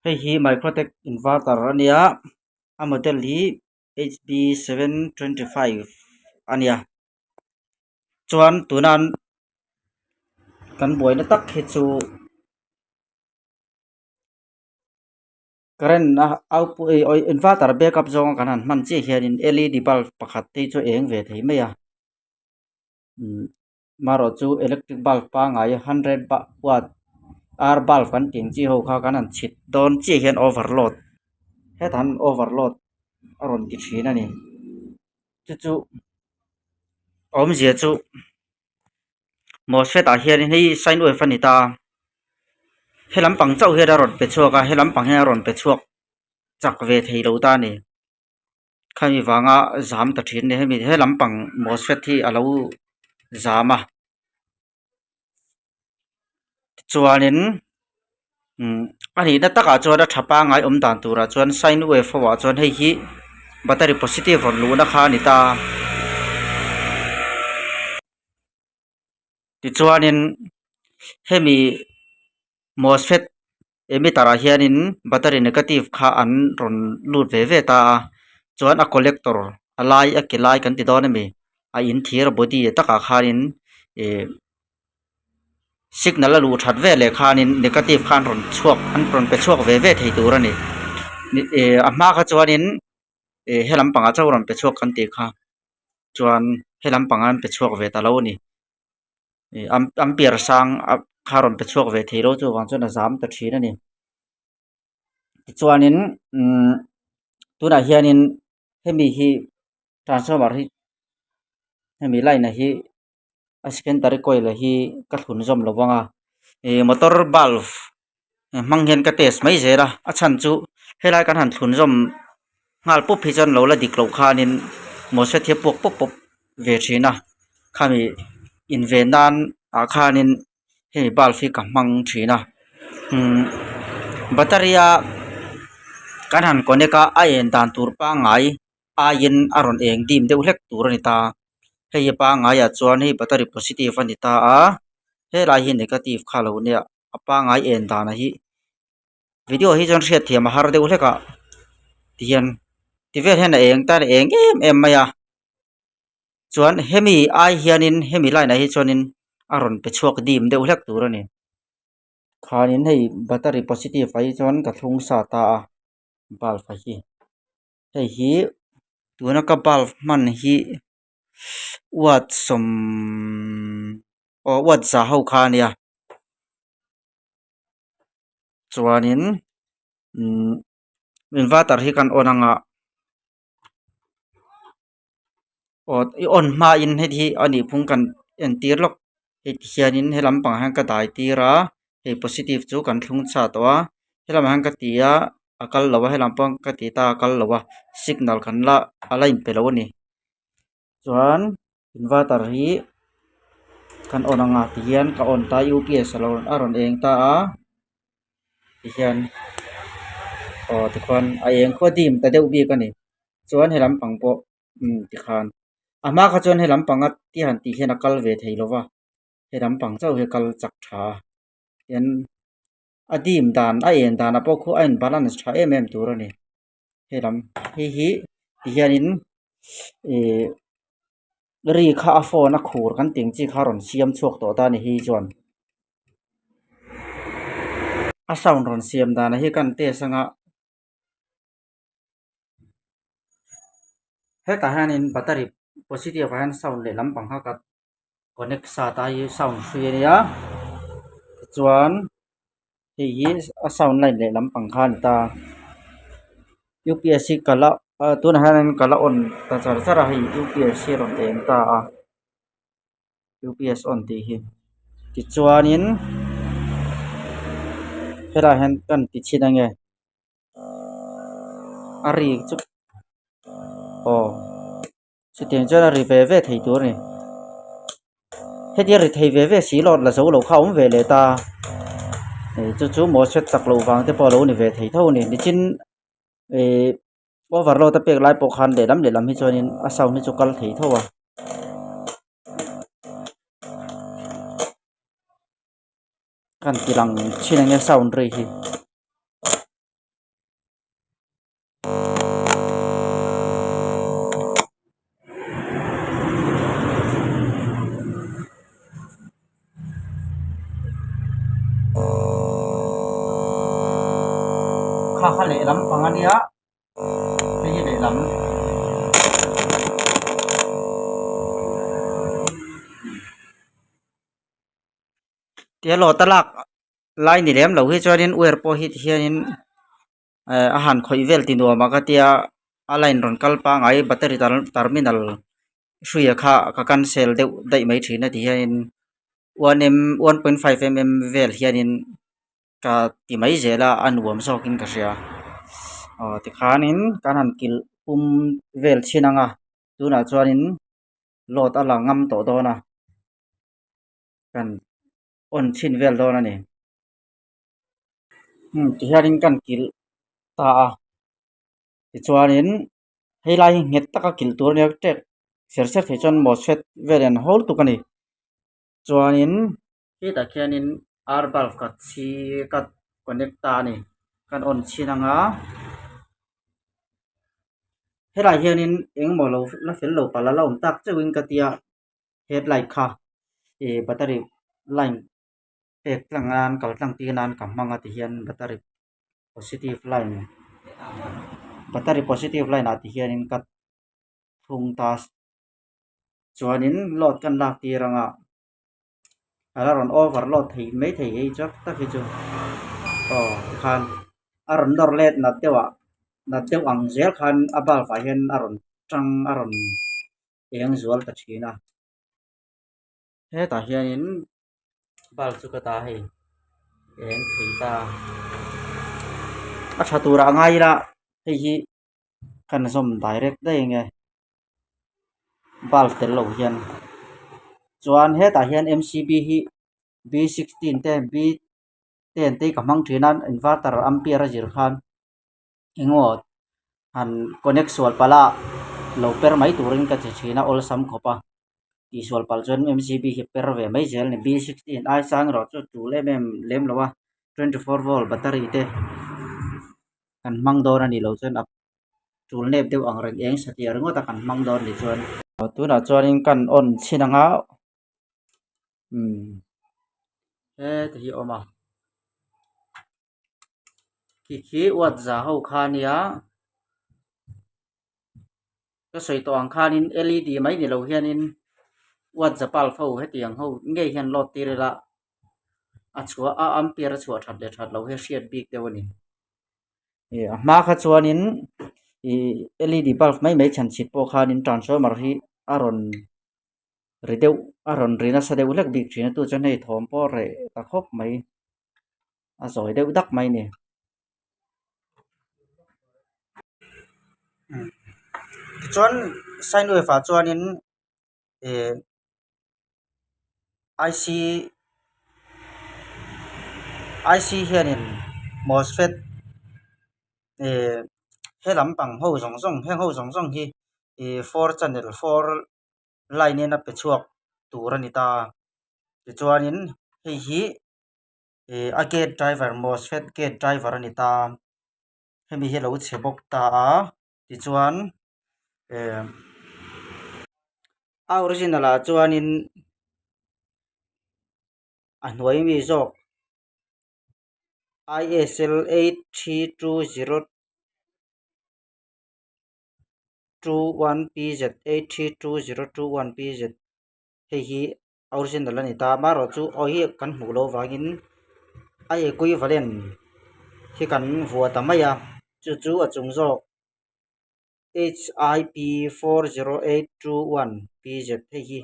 Hei hi microtek inverter a nia a model hi hb 725 a nia chuan tuna an kan buaina tak hi chu current a output inverter backup zawnga kan han hman chiah hianin l e d bulb pakhat te hi chu a eng ve thei mai a umm. Marawh chu electric bulb pangngai hundred watt ar bulb kan tih ang chi ho kha kan han chhit dawn chiah hian overload hetah hian overload a rawn ti thin a ni chu chu awmzia chu mosfet ah hian hei sine wave a ni ta a he lampang chauh hian a rawn pe chhuak a he lampang hian a rawn pe chhuak chak ve thei lo ta a ni. Khami vanga zam ta thin a ni hemi he lampang mosfet hi a lo zam a tichuanin umm a nihna takah chuan a tha pangngai awm dan turah chuan sine wave ho ah chuan hei hi battery positive rawn luhna kha a ni ta a tichuanin hemi mosfet emitter ah hianin battery negative kha an rawn lut ve ve ta a chuan a collector a lai a ke lai kan ti dawn a mi a in thir body takah khanin ih signal a luh that veleh khanin negative khan rawn chhuak an rawn pe chhuak ve ve thei tur a ni ih a hma kha chuanin ih he lampangah chauh rawn pe chhuak kan tih kha chuan he lampangah an pe chhuak ve ta lo a ni. Ih ampere sang a kha rawn pe chhuak ve thei lo chuvang chuan a zam ta thin a ni tichuanin umm tunah hianin hemi hi transformer hi hemi line ah hi a secondary coil ah hi ka thlun zawm lo vang a ih motor bulb hmang hian ka test mai zel a a chhan chu helai kan han thlun zawm nghal pawp hi chuan lo la dik loh khanin mosfet hi a puak pawp pawp ve thin a khami inven nan ah khanin hei bulb hi ka hmang thin a umm battery a kan han connect a a en dan tur pangngai aiin a rawn eng dim deuh hlek tur a ni ta hei hi pangngaiah chuan hei battery positive a ni ta a helai hi negative kha a lo nia. A pangngai en dan a hi video hi chuan hriat thiam a har deuh hlek a tihian ti vel hian a eng tan a eng em em mai a chuan hemi ai hianin hemi line ah hi chuanin a rawn pe chhuak dim deuh hlek tur a ni khanin hei battery positive ah hi chuan ka thlung sa ta a bulb a hi hei hi tuna ka bulb hman hi watt sawm aw watt za ho kha a nia chuanin umm inverter hi kan on anga aw i on hmain heti hi a nih phung kan entir lawk heti hianin he lampangah hian ka dai tir a hei positive chu kan thlung chhuah tawh a helamah hian ka ti a a kal lo a helam pawh ka ti ta a kal lo a signal kan la a la inpe lo a ni chuan inverter hi kan on ang a tihian ka on ta u p s a lo a rawn eng ta a tihian aw tikhuan a eng khaw dim ta deuh bik a ni chuan he lampang pawh umm tikhan a hma kha chuan he lampanga ti han tih hian a kal ve thei lo va he lampang chauh hi a kal chak tha a tian a dim dan a en dan ah pawh khu a in balance tha em em tur a ni he lam hei hi ti hianin ihh ri kha a phone a khur kan tih ang chi kha a rawn siam chhuak tawh ta a ni hi chuan a sound rawn siam dan ah hi kan test anga hetah hianin battery positive ah hian sound leh lampang kha ka connect sa ta hi sound hrui a nia tichuan hei hi a sound line leh lampang kha a ni ta u p s hi ka la ah tunah hianin ka la on ta char char a hei u p s hi a rawn eng ta a u p s on tih hi tichuanin helaiah hian kan ti chhin ange. A ri chu aw chutiang chuan a ri ve ve thei tur a ni hetia ri thei ve ve si lawt la zo lo kha a awm ve leh ta ih chu chu mosfet chak loh vang te pawh a lo ni ve thei tho a ni nichin ih overload a pek lai pawh khan lehlam lehlam hi chuanin a sound hi chu kal thei tho a. Kan ti lang chin ang e sound ri hi. lehlam pang a nia hei hi lehlam tia load a lak lai ni lem lo hi chuanin wire pawh hi tihianin eh a han khawih vel ti nuam a ka tia a line rawn kal pangai battery terminal hruia kha ka cancel deuh daih mai thin a ti hianin one m one point five mm vel hianin ka ti mai zel a a nuam zawkin ka hria aw tikhanin kan han kilh pum vel chhin ang a tunah chuanin load a la ngam tawh dawn a kan on chhin vel dawn a ni umm tihianin kan kilh ta a tichuanin. Hei lai hi nghet taka kilh tur a nia tek ser ser thei chuan mosfet vel hian hawl tuk a ni chuanin hetah khianin ar bulb ka chhi ka connect ta a ni kan on chhin anga helaiah hianin engemaw lo la fel lo palh a la awm tak chauhin ka tia headlight kha ih battery line pek tlang nan kal tlang tir nan ka hmang a ti hian battery positive line battery positive line ah ti hianin ka thung ta chuanin load kan lak tir anga a la rawn overload thei maithei hei chu tak hi chu aw tikhan a rawn nawr let nat deuh ah nat deuh ang zel khan a bulb ah hian a rawn tang a rawn eng zual ta thin a hetah hianin. Bulb chu ka ta hei eng thei ta a tha turah a ngai ila hei hi kan zawm direct daih ang e bulb tel lo hian chuan hetah hian m c b hi b sixteen te b ten te hi ka hmang thin a inverter ampere a zir khan. Engemaw han connect sual palh a lo per mai turin ka ti thin a awlsam khawp a tihsual palh chuan m c b hi per ve mai zel a ni b sixteen ai sang erawh chu tul em em lem lo a 24 volt battery te kan hmang dawn a nih loh chuan a tul nep deuh ang reng eng satliah ringawt a kan hmang dawn nih chuan tunah chuanin kan on chhin ang a umm heti hi a awm a. Khi khi uat za ho kha nia ka sawi tawh ang khanin l e d mai ni lo hianin uat za bulb ho hetiang ho ngei hian load tir ila a chhuah a ampere a chhuah that leh that loh hi a hriat bik deuh a ni ih a hma kha chuanin ih l e d bulb mai mai chhan chhit pawh khanin transformer hi a rawn ri deuh a rawn ri nasa deuh hlek bik thin a tu chuan hei thawm pawh a reh ta khawp mai. A zawi deuh dak mai a ni tichuan sine wave ah chuanin ih I c I c hianin mosfet ih he lampang ho zawng zawng heng ho zawng zawng hi ih four channel four line in a pe chhuak tur a ni ta a tichuanin hei hi. Ih a gate driver mosfet gate driver a ni ta hemi hi a lo chhe bawk ta a tichuan eh a original ah chuanin a hnuai mi zawk I S L eight three two zero two one P Z eight three two zero two one P Z hei hi. Original a ni ta amaherawh chu aw hi kan hmuh loh vangin a equivalent hi kan vuah ta mai a chu chu a chung zawk H I P 40821 P Z hei hi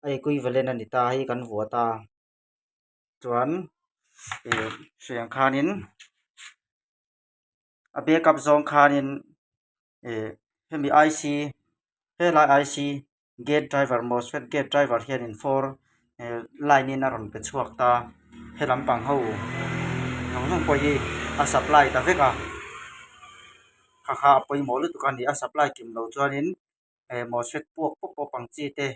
a equivalent a ni ta hei kan vuah ta chuan ih hriang khanin a backup zawng khanin ih hemi I C helai I C. Gate driver mosfet gate driver hianin four eh line in a rawn pe chhuak ta he lampang ho zawng zawng pawh hi a supply ta vek a kha kha a pawimawh lutuk a ni a supply kim loh chuanin eh mosfet puak pawp pawp ang chi te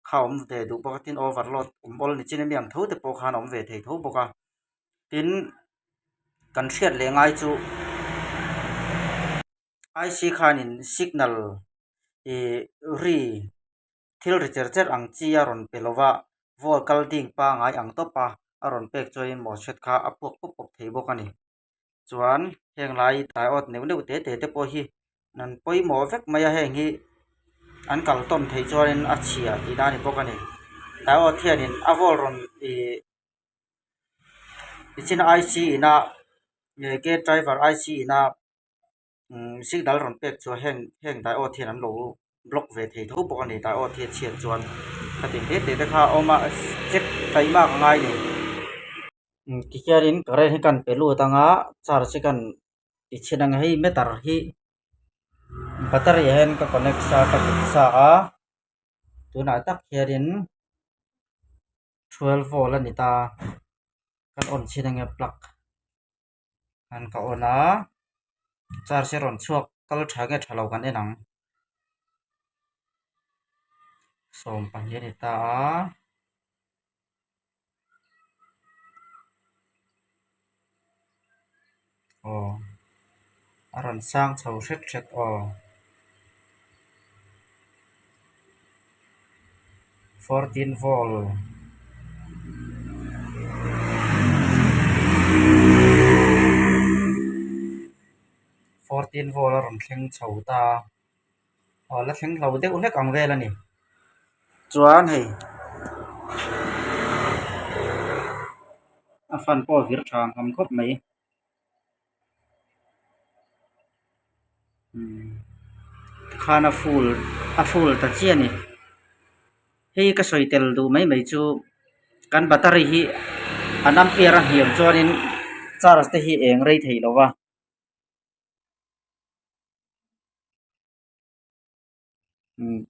kha awm ve duh bawk a tin overload awm awl ni chin ami ang tho te pawh khan a awm ve thei tho bawk a tin kan hriat leh ngai chu. I c khanin signal ih ri thil ri cher cher ang chi a rawn pe lova volt kal ding pangai ang tawp a a rawn pek chuanin mosfet kha a puak pawp pawp thei bawk a ni. Chuan heng lai diode neuh neuh te te te pawh hi an pawimawh vek mai a heng hi an kal tawn theih chuanin a chhia tihna a ni bawk a ni. Diode hianin a volt rawn ih tichin I C ina gate driver I C ina umm signal rawn pek chu heng heng diode hian an lo block ve thei tho bawk a ni diode hi a chhiat chuan khati te te te kha a awm a check taih mak a ngai a ni. Umm tikhianin current hi kan pe lut ang a charge hi kan ti chhin ang a hei meter hi battery ah hian ka connect sa ka fit sa a tunah tak hianin twelve volt a ni ta kan on chhin ang e plug. an ka on a charge a rawn chhuak kal tha nge tha lo kan en ang 12 a ni ta a. Aw a rawn sang chho hret hret aw 14 volt 14 volt a rawn thleng chho ta aw la thleng hlo deuh hlek ang vel a ni chuan hei a fan pawh a vir tha ang khawp mai. Tikhan a full a full ta chiah a ni hei ka sawi tel duh mai mai chu kan battery hi an ampere a hniam chuanin charge te hi eng rei thei lo va.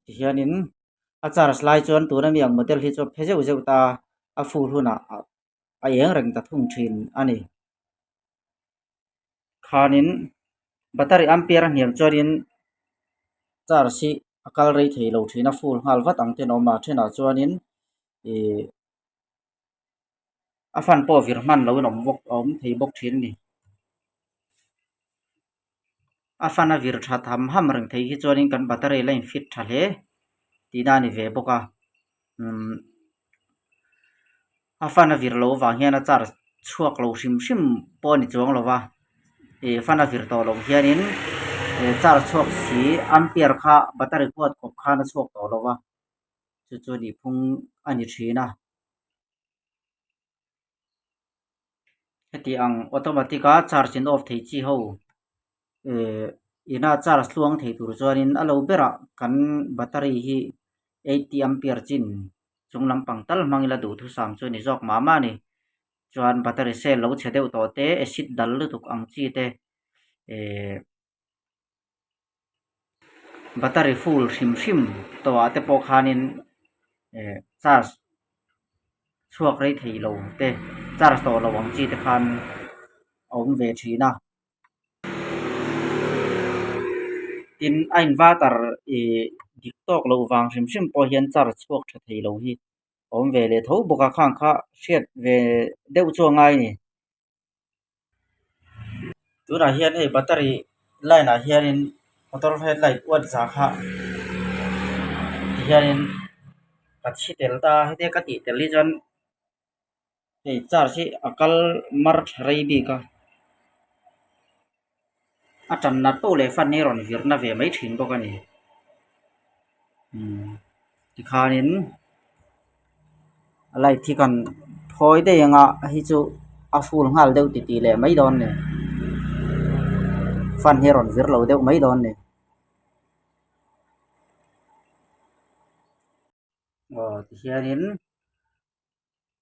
Tihianin a charge lai chuan tuna mi ang model hi chu a phe zeuh zeuh ta a full hunah a eng reng ta thung thin a ni. Khanin battery ampere a hniam chuanin charge hi a kal rei thei lo thin a full nghal vat ang ten a awm a thenah chuanin ihh a fan pawh vir hman loin a awm bawk a awm thei bawk thin a ni. A fan a vir tha tham ham reng thei hi chuanin kan battery la in fit tha hle tihna a ni ve bawk a umm a fan a vir loh avang hian a charge chhuak lo hrim hrim pawh a ni chuang lo va ih fan a vir tawh loh hianin ih charge chhuak si ampere kha battery huat khawp khan a chhuak tawh lo va chu chu nihphung a ni thin a. Heti ang automatic a charge in off thei chi ho eh ina charge tluang thei tur chuanin a lo berah kan battery hi eighty ampere chin chung lampang tal hmang ila duhthusam chu a ni zawk mah mah a ni. Chuan battery cell lo chhe deuh tawh te acid dal lutuk ang chi te eh battery full hrim hrim tawhah te pawh khanin eh charge chhuak rei thei lo te charge tawh lo ang chi te khan a awm ve thin a tin a inverter ih dik tawk loh vang hrim hrim pawh hian charge chhuak tha thei lo hi a awm ve leh tho bawk a khang kha hriat ve deuh chu a ngai a ni. Tunah hian hei battery line ah hianin motor headlight uat za kha tihianin ka chhi tel ta a hetia ka tih tel hi chuan hei charge hi a kal mar tha rei bik a a tan nat poh leh fan hi a rawn vir na ve mai thin bawk a ni umm tikhanin a light hi kan phawi daih ang a hei chu a full nghal deuh titih leh mai dawn a ni fan hi a rawn vir lo deuh mai dawn a ni. Aw tihianin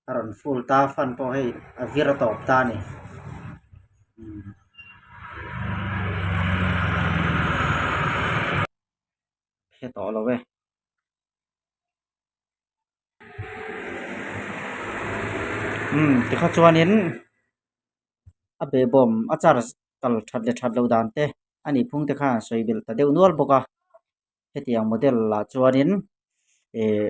a rawn full ta fan pawh hei a vir a tawp ta a ni. Hre tawh lo e. Umm tikha chuanin a behbawm a charge kal that leh that loh dan te a nih phung te khan a sawi belh ta deuh nual bawk a hetiang model ah chuanin ih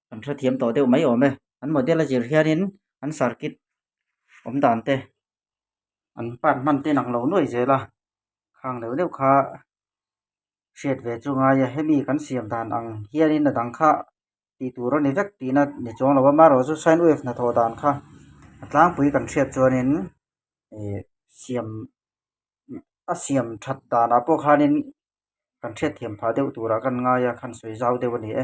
kan hrethiam tawh deuh mai awm e an model a zir hianin an circuit awm dan te an part hman te in ang lo nuai zel a khang deuh deuh kha hriat ve chu ngai a hemi kan siam dan ang hianin a dang kha tih tur a ni vek tihna ni chuang lo a amaherawhchu sine wave hnathawh dan kha a tlangpui kan hriat chuanin. Ihh siam a siam that danah pawh khanin kan hriatthiam phah deuh turah kan ngai a khan sawi zau deuh a ni e.